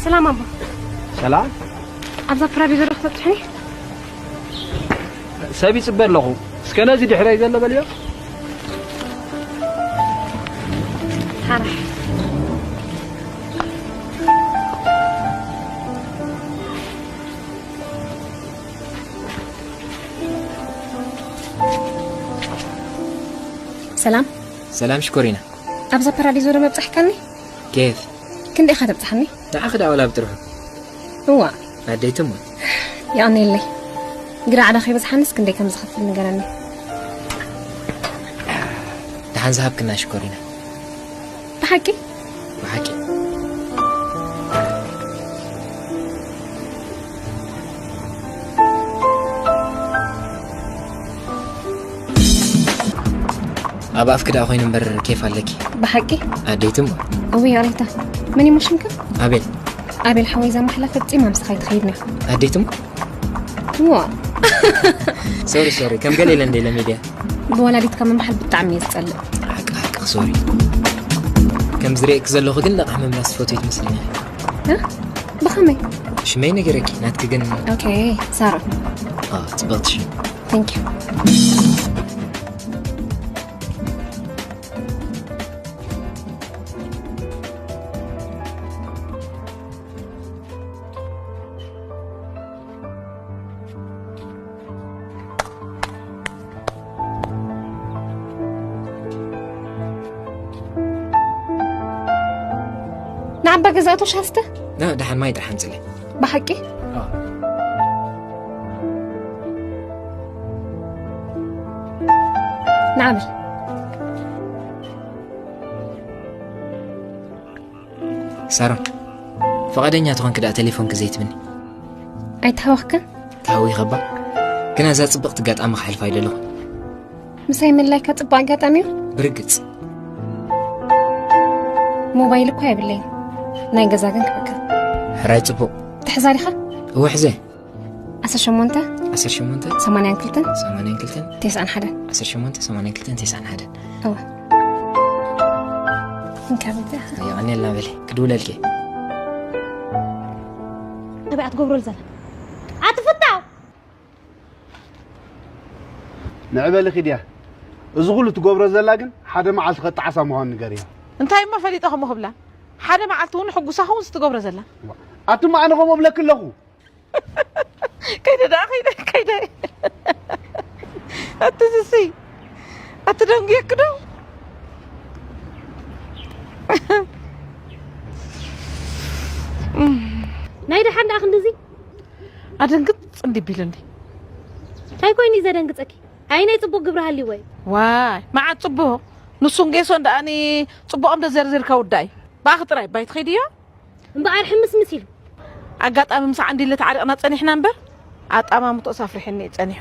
ሰላም ኣቦ። ሰላም። ኣብዛ ፕራቪ ዘሎ ክትበጽሕኒ? ሰብ ይጽበ ኣለኹ። እስከ ነዚ ድሕረይ ዘሎ በልዮ። ሓራሕ። ሰላም። ሰላም ሽኮሪና። ኣብዛ ፓራዲዞ ዶ መብጻሕካኒ? ኬፍ? ክንደይ ኢኻ ተብጽሓኒ? ንዓኺ ደኣ ወላ ብጥርሑ። እዋ። ኣደይትሞ። የቐንየለይ። ግዳ ዕዳ ከይበዝሓንስ ክንደይ ከም ዝኸፍል ንገረኒ። ደሓን ዝሃብክና ሽኮሪና። ብሓቂ? ብሓቂ። ኣብ ኣፍኪ ደኣ ኮይኑ እምበር ኬፍ ኣለኪ። ብሓቂ? ኣደይትሞ። እውይ ይቕሬታ። መን እሞ ሽምካ? ኣቤል። ኣቤል ሓወይ እዛ ማሕላ ፈጺማ ምሳኻ ኣይትኸይድን እያ። ኣደይትሞ። እዋ። ሶሪ ሶሪ ከም ገለ ኢለ እንደ ኢለ ሚድያ። ብወላዲትካ ምምሓል ብጣዕሚ እየ ዝጸልእ። ሓቂ ሓቂ ሶሪ። ከም ዝርእየኪ ዘለኹ ግን ለቓሕ ምምላስ ትፈትዊ ትመስልኒ። እ? ብኸመይ? ሽመይ ነገረኪ ናትኪ ግን። ኦኬ። ሳሮን። ኣ ጽብቕቲ ሽም። Thank you። ንዓባ ገዛእቶ ሻስተ? ና ደሓን ማይ ጥራሕ ኣምፅለይ። ብሓቂ? ንዓብል። ሳሮን፣ ፍቓደኛ ተኾንኪ ደኣ ቴሌፎንኪ ዘይትብኒ? ኣይተሃወኽክን? ተሃዊኸ እባ። ግና እዛ ጽብቕቲ ኣጋጣሚ ክሕልፋ ኣይደለኹን። ምሳይ ምላይካ ጽቡቕ ኣጋጣሚ እዩ። ብርግጽ። ሞባይል እኳ የብለይን። ናይ ገዛ ግን ክበካ። ሕራይ ጽቡቕ። ትሕዛ ዲኻ? እወ ሕዘ። ዓሰርተ ሸሞንተ ዓሰርተ ሸሞንተ ሰማንያን ክልተን ሰማንያን ክልተን ተስዓን ሓደን ዓሰርተ ሸሞንተ ሰማንያን ክልተን ተስዓን ሓደን እወ። እንካ በጃኻ። የቐንየልና በሊ። ክድውለልኪ። ኣበይ ኣትገብሮ ዘላ? ኣትፍታው! ንዕበሊ ኪድያ። እዚ ኩሉ ትገብሮ ዘላ ግን ሓደ መዓልቲ ከጣዕሳ ምዃኑ ንገርያ። እንታይ እሞ ፈሊጠ ከምኡ ክብላ? ሓደ መዓልቲ እውን ሕጉሳ ኸውን ዝትገብሮ ዘላ። ኣቱም ኣነ ከምኡ እብለኪ ኣለኹ። ከይደ ደኣ፣ ከይደ፣ ከይደ። ኣቲ ዝሲ፣ ኣቲ ደንጉየኪ ዶ? ናይ ደሓን ደኣ ክንድዚ? ኣደንግጽ እንዲ ቢሉኒ። እንታይ ኮይኑ እዩ ዘደንግጸኪ? ኣይ ናይ ጽቡቕ ግብሪ ሃልይዎ እዩ። ዋይ፣ መዓት ጽቡቕ። ንሱን ጌሶን ደኣኒ ጽቡቖም ዶ ዘርዚርካ ውዳይ? ብኣኺ ጥራይ ባይ ትኸይድዮ? እምበኣር ሕምስምስ ኢሉ። ኣጋጣሚ ምሳዕ እንዲለ ተዓሪቕና ጸኒሕና እምበር፣ ኣጣማምቶስ ኣፍሪሕኒ እዩ ጸኒሑ።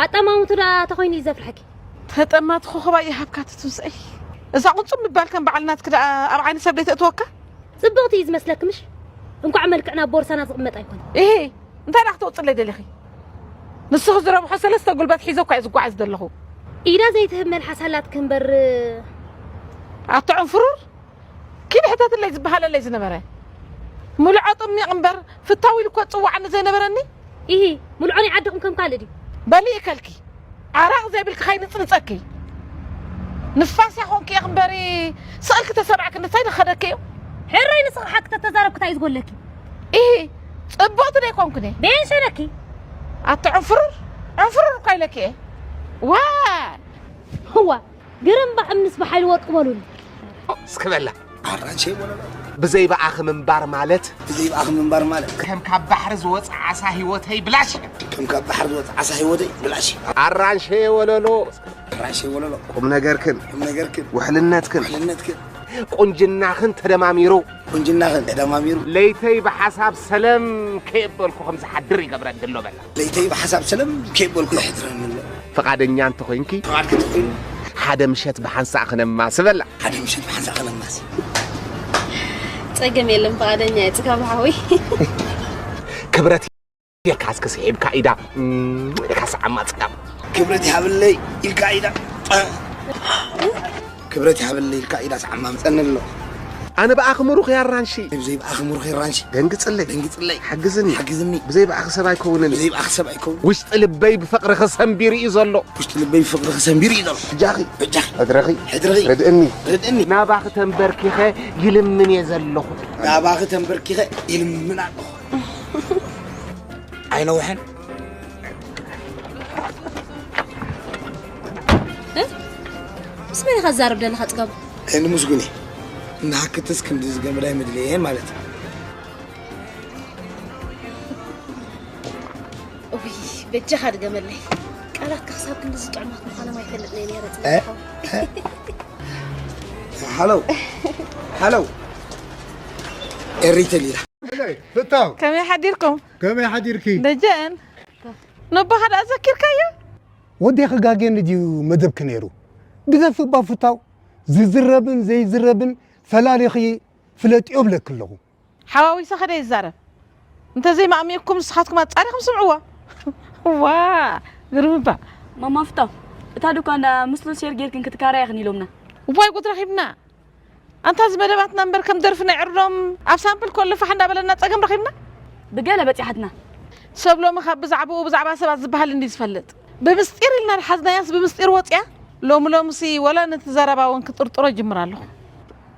ኣጣማምቶ ደኣ ተኾይኑ እዩ ዘፍርሐኪ። ተጠማቲ ኮኸባ ይሃብካ ትትንስአይ። እዛ ቁንጽም ምባል ከም በዓል ናትኪ ደኣ ኣብ ዓይኒ ሰብ ደይተእትወካ? ጽብቕቲ እዩ ዝመስለኪ ምሽ? እንኳዕ መልክዕ ናብ ቦርሳና ዝቕመጥ ኣይኮነ። እሄ፣ እንታይ ደኣ ክተውጽለይ ደሊኺ? ንስኺ ዝረብሖ ሰለስተ ጉልበት ሒዘ እኳ እየ ዝጓዓዝ ዘለኹ። ኢዳ ዘይትህብ መልሓስ ኣላትኪ እምበር። ኣቶ ዕንፍሩር፣ ኪድ ሕተትለይ ዝበሃለለይ ዝነበረ። ምልዖ ጥሚቕ እምበር ፍታው ኢሉ እኮ ዝጽውዓኒ ዘይነበረኒ። ኢሂ፣ ምልዖ ናይ ዓድኹም ከም ካልእ ድዩ? በሊ ይከልኪ። ዓራቕ ዘይብልኪ ከይንጽንጸኪ። ንፋስ ያኾንኪ ኢኺ እምበሪ፣ ስቕልኪ ተሰራዕኪ እንታይ ደኸደኪ እዩ? ሕራይ ንስኺ ሓቂ ተተዛረብኪ እንታይ እዩ ዝጎለኪ? ኢሂ፣ ጽብቕቲ ዶ ኣይኮንኩን እየ? በየን ሸነኪ? ኣቲ ዕንፍሩር፣ ዕንፍሩር እኳ ኢለኪ እየ። ዋይ! እዋ፣ ግርም ባዕምንስ ብሓይሊ ወርቂ በሉኒ። እስኪ በላ። ኣራንሸይ ወለሎ። ብዘይ ብኣኺ ምንባር ማለት። ብዘይ ብኣኺ ምንባር ማለት። ከም ካብ ባሕሪ ዝወጽእ ዓሳ ህይወተይ ብላሽ። ከም ካብ ባሕሪ ዝወጽእ ዓሳ ህይወተይ ብላሽ። ኣራንሸይ ወለሎ። ኣራንሸይ ወለሎ። ቁም ነገርክን። ቁም ነገርክን። ውሕልነትክን። ውሕልነትክን። ቁንጅናኽን ተደማሚሩ። ቁንጅናኽን ተደማሚሩ። ለይተይ ብሓሳብ ሰለም ከየበልኩ ከም ዝሓድር ይገብረኒ ኣሎ በላ። ለይተይ ብሓሳብ ሰለም ከየበልኩ የሕድረኒ ኣሎ። ፍቓደኛ እንተኾይንኪ፣ ፍቓድኪ እንተኾይኑ፣ ሓደ ምሸት ብሓንሳእ ክነማሲ በላ። ሓደ ምሸት ብሓንሳእ ክነማሲ። ጸገም የለን፣ ፍቓደኛ እየ ጽጋቡ ሓወይ። ክብረት ይብልካ እስከ ስሒብካ ኢዳ፣ እም፣ ኢልካ ሰዓማ ጽጋቡ። ክብረት ይሃብለይ ኢልካ ኢዳ። ክብረት ይሃብለይ ኢልካ ኢዳ ሰዓማ ምጸኒ ኣሎ። ኣነ ብኣኺ ምሩኽ ኣራንሺ። ብዘይ ብኣኺ ምሩኽ ኣራንሺ። ደንግጽለይ። ደንግጽለይ። ሓግዝኒ። ሓግዝኒ። ብዘይ ብኣኺ ሰብ ኣይከውንን። ብዘይ ብኣኺ ሰብ ኣይከውን። ውሽጢ ልበይ ብፍቕርኺ ሰንቢሩ እዩ ዘሎ። ውሽጢ ልበይ ብፍቕርኺ ሰንቢሩ እዩ ዘሎ። በጃኺ። በጃኺ። ሕድረኺ። ሕድረኺ። ርድእኒ። ርድእኒ። ናባኺ ተንበርኪኸ ይልምን እየ ዘለኹ። ናባኺ ተንበርኪኸ ይልምን ኣለኹ። ኣይነውሐን። እ? ምስ መን ኢኻ ትዛረብ ዘለኻ ጽጋቡ? እኒ ምስጉን እየ። ንሃክትስ ክንዲ ዝገመዳ ኣይምድልየን ማለት እዩ። እውይ፣ በጃኻ ድገመለይ። ቃላትካ ክሳብ ክንዲ ዝጥዕማት ምዃኖም ኣይፈልጥን እየ ነይረ፣ እ? ጽጋቡ ሓወይ። እ? ሃሎ። ሃሎ። ኤሪ ተሊላ። ፍታው። ከመይ ሓዲርኩም? ከመይ ሓዲርኪ? ደጀን። ነቦኻ ደኣ ዘኪርካዮ? ወዲ ክጋጌኒ ድዩ መደብኪ ነይሩ? ግደፊ እባ ፍታው። ዝዝረብን ዘይዝረብን ፈላሊኺ ፍለጥዮ እብለኪ ኣለኹ። ሓዋዊሰ ከደ ይዛረብ። እንተዘይማእሚእኩም ንስኻትኩም ኣጻሪኹም ስምዕዎ። ዋ፣ ግርም እባ። ማማ ፍታው፣ እታ ድኳን ደኣ ምስ ሉሲየር ጌርክን ክትካረያ ኢኽን ኢሎምና። እዋይ፣ ጉድ ረኺብና። ኣንታ እዚ መደባትና እምበር ከም ደርፊ ናይ ዕርዶም ኣብ ሳምፕል ኮሎ ፋሕ እንዳበለና ጸገም ረኺብና። ብገለ በጺሓትና። ሰብ ሎሚ ካብ ብዛዕባኡ ብዛዕባ ሰባት ዝበሃል እንዲ ዝፈልጥ። ብምስጢር ኢልና ድሓዝናያስ ብምስጢር ወጽያ። ሎሚ ሎምሲ ወላ ነቲ ዘረባ እውን ክጥርጥሮ ይጅምር ኣለኹ።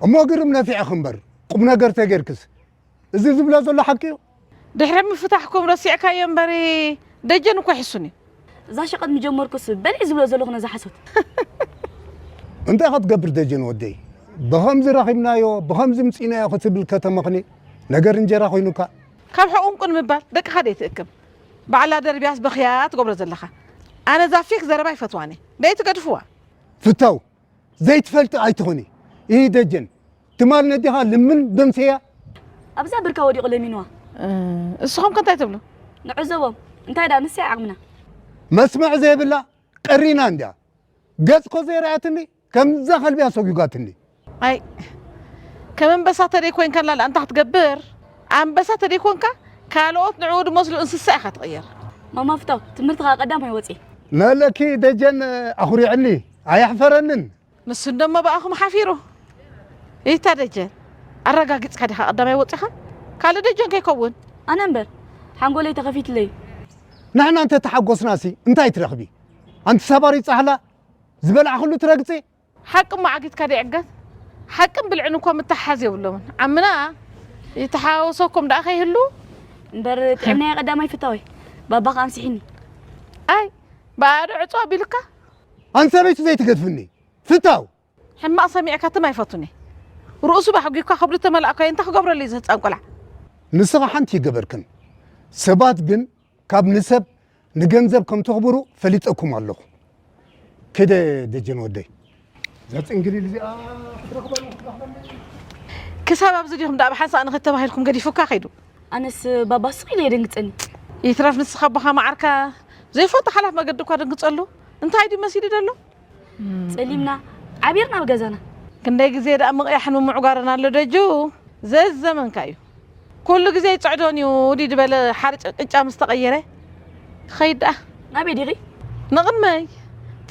እሞ ግርም ነፊዕኺ እምበር ቁም ነገር ተጌርክስ እዚ ዝብሎ ዘሎ ሓቂ እዩ። ድሕሪ ምፍታሕኩም ረሲዕካዮ እምበሪ ደጀን እኮ ይሕሱን እዩ። እዛ ሸቐጥ ምጀመርኩስ በልዒ ዝብሎ ዘለኹ ነዛ ሓሶት። እንታይ ክትገብር ደጀን ወደይ? ብኸምዚ ረኺብናዮ፣ ብኸምዚ ምጺናዮ ክትብል ከተመኽኒ ነገር እንጀራ ኮይኑካ። ካብ ሕቑንቁ ንምባል ደቅኻ ደይትእክብ። ባዕላ ደርብያስ በኽያ ትገብሮ ዘለኻ። ኣነ እዛ ፌክ ዘረባ ኣይፈትዋን እየ። ደይትገድፍዋ። ፍታው፣ ዘይትፈልጢ ኣይትኾኒ። ይህ ደጀን፣ ትማል ነዲኻ ልምን ደምሰያ። ኣብዛ ብርካ ወዲቑ ለሚንዋ። እ፣ እስኹም ከ እንታይ ትብሉ? ንዕዘቦም። እንታይ ደኣ ንሳ ዓቕምና። መስመዕ ዘይብላ ቀሪና እንድያ። ገጽ ኮ ዘይረኣትኒ፣ ከምዛ ከልቢያ ሰጒጓትኒ። ኣይ፣ ከም ኣንበሳ ተደይ ኮይንካ ላለ ኣንታ ክትገብር፣ ኣንበሳ ተደይ ኮንካ፣ ካልኦት ንዕኡ ድመስሉ እንስሳ ኢኻ ትቕየር። ማማ ፍታው፣ ትምህርትኻ ቀዳማይ ወጺ። መለኪ ደጀን ኣኹሪዕኒ፣ ኣየሕፈረንን። ንሱ እንደሞ ብኣኹም ሓፊሩ። ይታ ደጀን፣ ኣረጋጊጽካ ዲኻ ቀዳማይ ወጺኻ? ካልእ ደጀን ከይከውን። ኣነ እምበር፣ ሓንጎለይ ተኸፊትለይ። ንሕና እንተ ተሓጎስናሲ እንታይ ትረኽቢ? ኣንቲ ሰባሪ ጻሕላ፣ ዝበላዕኽሉ ትረግጺ። ሓቂ እሞ ዓጊትካ ደይዕገት? ሓቅን ብልዕን እኮ ምትሓሓዝ የብሎምን። ዓምና ይተሓወሰኩም ደኣ ከይህሉ። እምበር ጥዕምናዮ ቀዳማይ ፍታወይ። ባባኻ ኣምሲሒኒ። ኣይ፣ ብኣዶ ዕጾ ኣቢሉካ? ኣንሰበይቱ ዘይትገድፍኒ። ፍታው። ሕማቕ ሰሚዕካ ትም ኣይፈቱን እየ። ርእሱ ባሕጒካ ከብዱ ተመላእካዮ እንታይ ክገብረሉ እዩ እዚ ህጻን ቆልዓ? ንስኻ ሓንቲ ይገበርክን። ሰባት ግን ካብ ንሰብ ንገንዘብ ከም ተኽብሩ ፈሊጠኩም ኣለኹ። ከደ ደጀን ወደይ። እዛ ጽንግሊል እዚኣ ክትረኽበሉ ክትረኽበሉ። ክሳብ ኣብዚ ዲኹም ደኣ ብሓንሳእ ንኽድ ተባሂልኩም ገዲፉካ ከይዱ? ኣነስ ባባ ስቕ ኢለ የደንግጸኒ። ይትረፍ ንስኻ ኣቦኻ መዓርካ ዘይፈልጦ ሓላፍ መገዲ እኳ ደንግጸሉ። እንታይ ድዩ መሲሉ ደሎ? ጸሊምና፣ ዓቢርና ብገዛና። ክንደይ ግዜ ደኣ ምቕያሕን ምምዕጓርን ኣሎ ደጁ፣ ዘዘመንካ እዩ። ኩሉ ግዜ ይጽዕዶን እዩ፣ ድዩ ዝበለ ሓርጭ ቅጫ ምስ ተቐየረ። ክኸይድ ደኣ። ናበይ ዲኺ? ንቕድመይ።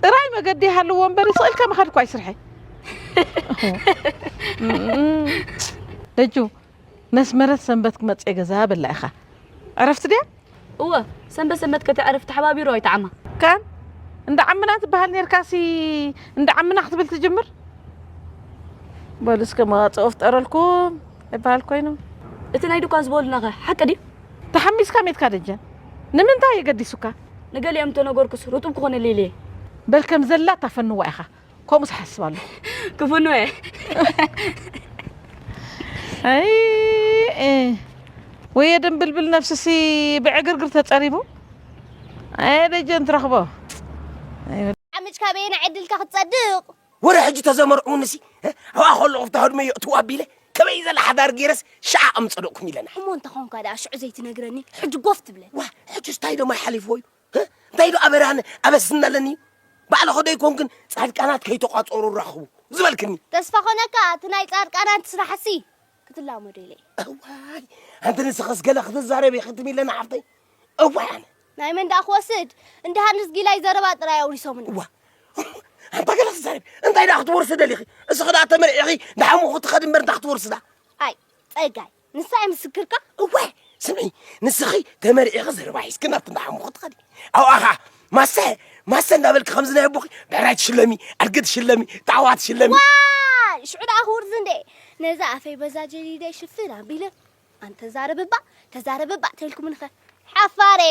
ጥራይ መገዲ ይሃልዎ እምበር፣ ስቕ ኢልካ ምኻድ እኳ ኣይስርሐ። ደጁ፣ ነስመረት ሰንበት ክመጽእ ገዛ በላ ኢኻ። ዕረፍቲ ድያ? እወ፣ ሰንበት ሰንበት ከተዕርፍ ተሓባቢሩ ኣይተዓማ። ካን እንዳ ዓምና ትበሃል ኔርካሲ፣ እንዳ ዓምና ክትብል ትጅምር? በሉ እስከ መዋጽኦ ፍጠረልኩም ይበሃል ኮይኑ። እቲ ናይ ድኳን ዝበሉናኸ ሓቂ ድዩ? ተሓሚስካ ሜትካ ደጀን። ንምንታይ የገዲሱካ? ንገሊኦም እንተነገርኩስ ርጡብ ክኾነለይ ኢለ እየ። በል ከም ዘላ ታፈንዋ ኢኻ። ከምኡስ እሓስብ ኣለኹ። ክፍኑ እየ። ኣይ፣ እ፣ ወየ ድንብልብል ነፍስሲ ብዕግርግር ተጸሪቡ። ኣየ ደጀን ትረኽቦ። ዓምጭ ካበየናይ ዕድልካ ክትጸድቕ? ወረ ሕጂ ተዘመርዑንሲ፣ እ፣ ኣብኣ ከለኹ ፍታ ህድመ የእትዉ ኣቢለ፣ ከመይ ዘለ ሓዳር ገይረስ ሽዓ ኣምጸደቕኩም ኢለና። እሞ እንተኾንካ ደኣ ሽዑ ዘይትነግረኒ፣ ሕጂ ጎፍ ትብለኒ። ዋ፣ ሕጂስ እንታይ ዶ ማይ ሓሊፍዎ እዩ? እ? እንታይ ዶ ኣበራን ኣበስን ኣለኒ? ባዕልኸ ዶ ኣይኮንክን ጻድቃናት ከይተቋጸሩ ራኽቡ ዝበልክኒ? ተስፋ ኮነካ፣ እቲ ናይ ጻድቃናት ስራሕሲ ክትላመዶ ኢለ እየ። እዋይ፣ ኣንቲ ንስኽስ ገለ ክትዛረቢ ክትም ኢለና ሓፍተይ። እዋይ ኣነ። ናይ መን ደኣ ክወስድ? እንድሃንስ ጊላይ ዘረባ ጥራይ ኣውሪሶምና። እዋ፣ ኣንታ ገለ ክትዛረቢ እንታይ ደኣ ክትወርሲ ደሊኺ? እስኺ ደኣ ተመርዒኺ ንሓሙኺ ትኸዲ እምበር እንታይ ክትወርሲ ደኣ? ኣይ ጸጋይ ንሳ እየ ምስክርካ። እወ ስምዒ ንስኺ ተመርዒኺ ዘረባ ሒዝኪ ናብቲ ንሓሙኺ ትኸዲ ኣብኣ ኸዓ ማሰ ማሰ እንዳበልኪ ከምዚ ናይ ኣቦኺ ብዕራይ ትሽለሚ ኣድጊ ትሽለሚ ጣዕዋ ትሽለሚ። ዋይ ሽዑ ደኣ ክውርዝ እንዴ ነዛ ኣፈይ በዛ ጀዲደ ሽፍን ኣቢለ ኣንተ ዛረብባ ተዛረብባ ተልኩምንኸ ሓፋሬ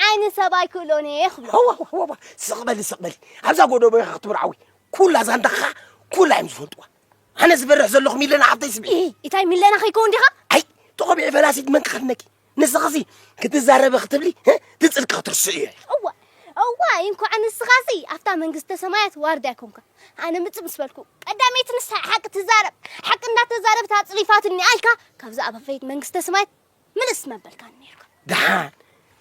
ዓይኒ ሰብ ኣይክእሎን እየ ክብሎ። ዋዋዋዋ ስቕ በሊ ስቕ በሊ ኣብዛ ጎደቦ ኢኻ ክትምርዓዊ ኩላ ዛንታኻ ኩላ እዮም ዝፈልጥዋ ኣነ ዝፈርሕ ዘለኹ ሚለና ሓፍተይ ስምዒ። እታይ ሚለና ከይከውን ዲኻ? ኣይ ተቖቢዒ ፈላሲት መን ክኸድነኪ ንስኽሲ ክትዛረቢ ክትብሊ ትፅልኪ ክትርስዑ እየ። እዋ እዋ እንኳዕ ንስኻሲ ኣብታ መንግስተ ሰማያት ዋርድያ ኮንካ ኣነ ምጽእ ምስ በልኩ ቀዳመይቲ ንሳ ሓቂ ትዛረብ ሓቂ እንዳተዛረብት ኣጽሪፋትኒ ኣልካ ካብዛ ኣበፈይት መንግስተ ሰማያት ምልስ መበልካኒ ነርካ። ደሓን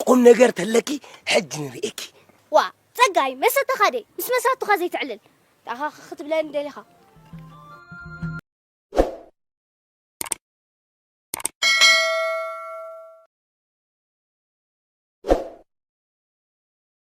ቁም ነገር ተለኪ ሕጂ ንርእየኪ። ዋ ጸጋይ መሰተኻ ደይ ምስ መሳቱኻ ዘይትዕልል ዳኻ ክትብለኒ ደሊኻ።